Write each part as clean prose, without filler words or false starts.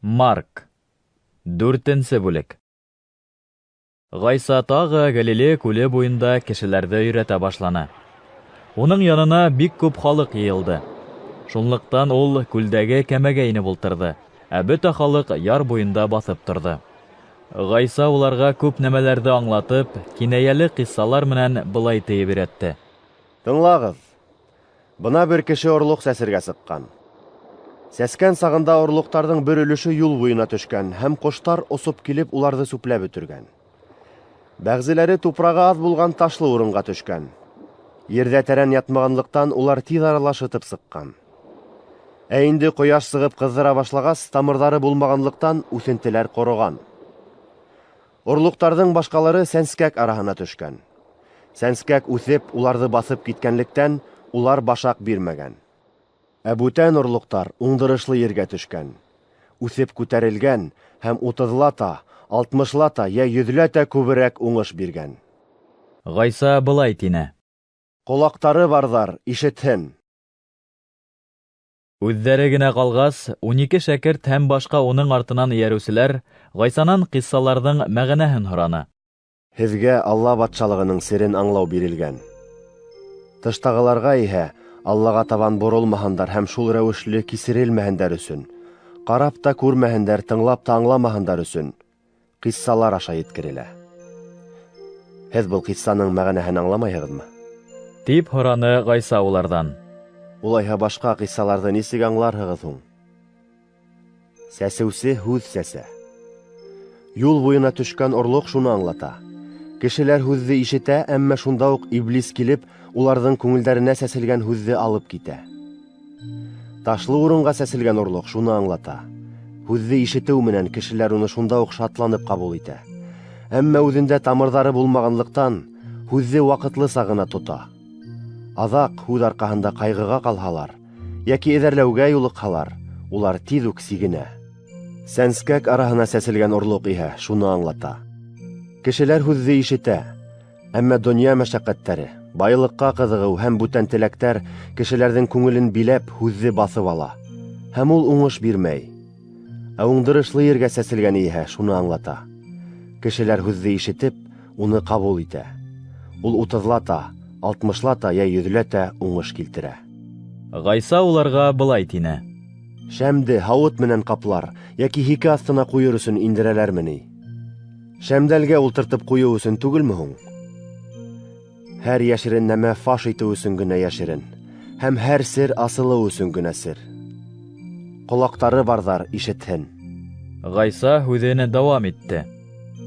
Марк. Дүртенсе бүлек. Гайса тағы Галилея күле буйында кешеләрҙе өйрәтә башланы. Уның янына бик күп халыҡ йыйылды. Шунлыҡтан ул күлдәге кәмәгә инеп ултырҙы, ә бөтә халыҡ яр буйында баҫып торҙо. Гайса уларға күп нәмәләрҙе аңлатып, кинәйәле ҡиссалар менән былай тиеп өйрәтте. Тыңлағыҙ! Бына бер кеше орлоҡ сәсергә сыҡҡан. Сәскән сағында орлоҡтарҙың бер өлөшө юл буйына төшкән һәм ҡоштар осоп килеп уларҙы сүпләп бөтөргән. Бәғзеләре тупрағы аҙ булған ташлы урынға төшкән. Ерҙә тәрән ятмағанлыҡтан улар тиҙ арала шытып сыҡҡан. Ә инде ҡояш сығып ҡыҙҙыра башлағас, тамырҙары булмағанлыҡтан үҫентеләр ҡороған. Орлоҡтарҙың башҡалары сәнскәк араһына төшкән. Сәнскәк үҫеп, уларҙы баҫып киткәнлектән, улар башаҡ бирмәгән. Ә бүтән орлоҡтар уңдырышлы ергә төшкән. Үҫеп күтәрелгән һәм утыҙлата, алтмышлата йә йөҙләтә күберәк уңыш биргән. Ғайса былай тине: Ҡолаҡтары барҙар ишетһен. Үҙҙәре генә ҡалғас, 12 шәкерт һәм башҡа уның артынан эйәреүселәр Ғайсанан ҡиссаларҙың мәғәнәһен һораны. Һеҙгә Алла батшалығының серен аңлау бирелгән. Тыштағыларға иһә Аллаға табан боролмаһындар һәм шул рәүешле кисерелмәһендәр өсөн, ҡарап та күрмәһендәр, тыңлап та аңламаһындар өсөн ҡиссалар аша еткерелә. Һеҙ был ҡиссаның мәғәнәһен аңламайһығыҙмы? Тип һораны Ғайса уларҙан. Улайһа башҡа ҡиссаларҙы нисек аңларһығыҙ һуң? Сәсеүсе һүҙ сәсә. Юл буйына төшкән орлоҡ шуны аңлата. Кешеләр һүҙҙе ишетә, әммә шунда уҡ иблис килеп, уларҙың күңелдәренә сәселгән һүҙҙе алып китә. Ташлы урынға сәселгән орлоҡ шуны аңлата. Һүҙҙе ишетеү менән кешеләр уны шунда уҡ шатланып ҡабул итә. Әммә үҙендә тамырҙары булмағанлыҡтан, һүҙҙе ваҡытлыса ғына тота. Аҙаҡ һүҙ арҡаһында ҡайғыға ҡалһалар, йәки эҙәрләүгә юлыҡһалар, улар тиҙ үк сигенә. Сәнскәк араһына сәселгән орлоҡ иһә шуны аңлата. Кешеләр һүҙҙе ишетә, әммә донъя мәшәҡәттәре, байлыҡҡа ҡыҙығыу һәм бүтән теләктәр кешеләрҙең күңелен биләп һүҙҙе баҫып ала, һәм ул уңыш бирмәй. Ә уңдырышлы ергә сәселгән иһә шуны аңлата. Кешеләр һүҙҙе ишетеп, уны ҡабул итә. Ул утыҙлата, алтмышлата йә йөҙләтә уңыш килтерә. Ғайса уларға былай тине: Шәмде һауыт менән ҡаплар йәки һике аҫтына ҡуйыр өсөн индерәләрме ни? Шәмдәлгә ултыртып ҡуйыу өсөн түгелме һуң? Һәр йәшерен нәмә фаш итеү өсөн генә йәшерен, һәм һәр сер асылыу өсөн генә сер. Ҡолаҡтары барҙар ишетһен. Ғайса һүҙен дауам итте.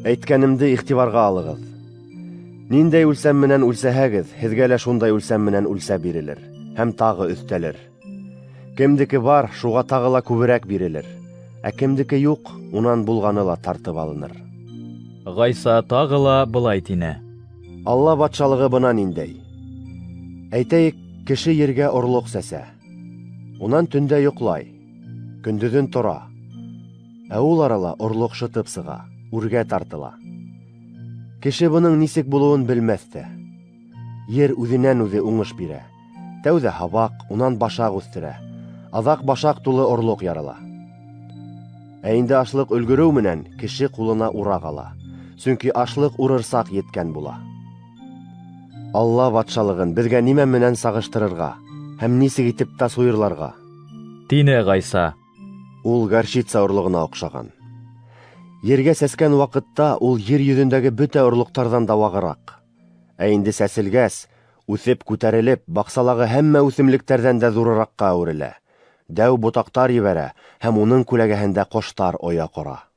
Әйткәнемде иғтибарға алығыҙ. Ниндәй үлсәм менән үлсәһәгеҙ, һеҙгә лә шундай үлсәм менән үлсә бирелер һәм тағы өҫтәлер. Кемдеке бар, шуға тағы ла күберәк бирелер, ә кемдеке юҡ, унан булғаны ла тартып алыныр. Ғайса тағы ла былай тине: Алла батшалығы бына ниндәй. Әйтәйек, кеше ергә орлоҡ сәсә. Унан төндә йоҡлай, көндөҙөн тора. Ә ул арала орлоҡ шытып сыға, үргә тартыла. Кеше бының нисек булыуын белмәҫ тә. Ер үҙенән үҙе уңыш бирә. Тәүҙә һабаҡ, унан башаҡ үҫтерә. Аҙаҡ башаҡ тулы орлоҡ ярала. Ә инде ашлыҡ өлгөрөү менән кеше ҡулына ураҡ ала. Сөнки ашлыҡ урыр саҡ еткән була. Алла батшалығын беҙгә нимә менән сағыштырырға һәм нисек итеп тасуирларға? Тине Ғайса. Ул горчица орлоғона оҡшаған. Ергә сәскән ваҡытта ул ер йөҙөндәге бөтә орлоҡтарҙан да вағыраҡ. Ә инде сәселгәс, үҫеп күтәрелеп, баҡсалағы һәммә үҫемлектәрҙән дә ҙурыраҡҡа әүерелә. Дәү ботаҡтар ебәрә һәм уның күләгәһендә ҡоштар оя ҡора.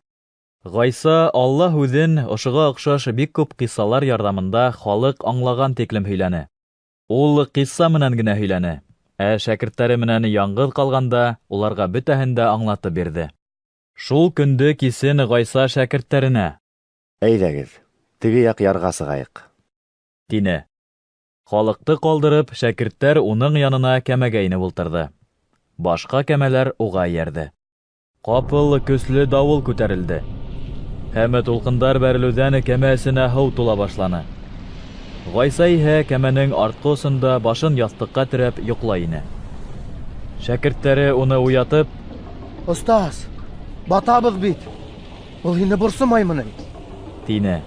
Ғайса Алла һүҙен ошоға оҡшаш бик күп ҡиссалар ярҙамында халыҡ аңлаған тиклем һөйләне. Ул ҡисса менән генә һөйләне, ә шәкерттәре менән яңғыҙ ҡалғанда уларға бөтәһен дә аңлатып бирҙе. Шул көндө кисен Ғайса шәкерттәренә: Әйҙәгеҙ, теге яҡ ярға сығайыҡ, тине. Халыҡты ҡалдырып, шәкерттәр уның янына кәмәгә инеп ултырҙы. Башҡа кәмәләр уға эйәрҙе. Ҡапыл көслө дауыл күтәрелде. Һәм тулҡындар бәрелеүҙән кәмә эсенә һыу тула башланы. Ғайса иһә кәмәнең артҡы осонда башын яҫтыҡҡа терәп йоҡлай ине. Шәкерттәре уны уятып: Остаз, Батабыҙ бит! Был һине борсомаймы ни? Тине.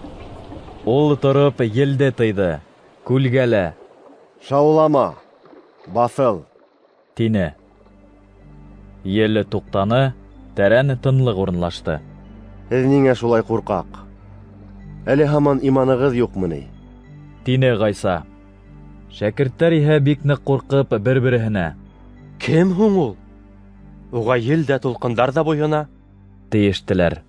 Ул тороп елде тыйҙы, күлгә лә: Шаулама, баҫыл. Тине. Ел туҡтаны, тәрән тынлыҡ урынлашты. Һеҙ ниңә шулай ҡурҡаҡ? Әле һаман иманығыҙ юҡмы ни? Тине Ғайса. Шәкерттәр иһә бик ныҡ ҡурҡып бер-береһенә: Кем һуң ул? Уға ел дә, тулҡындар ҙа буйһона. Тейештеләр.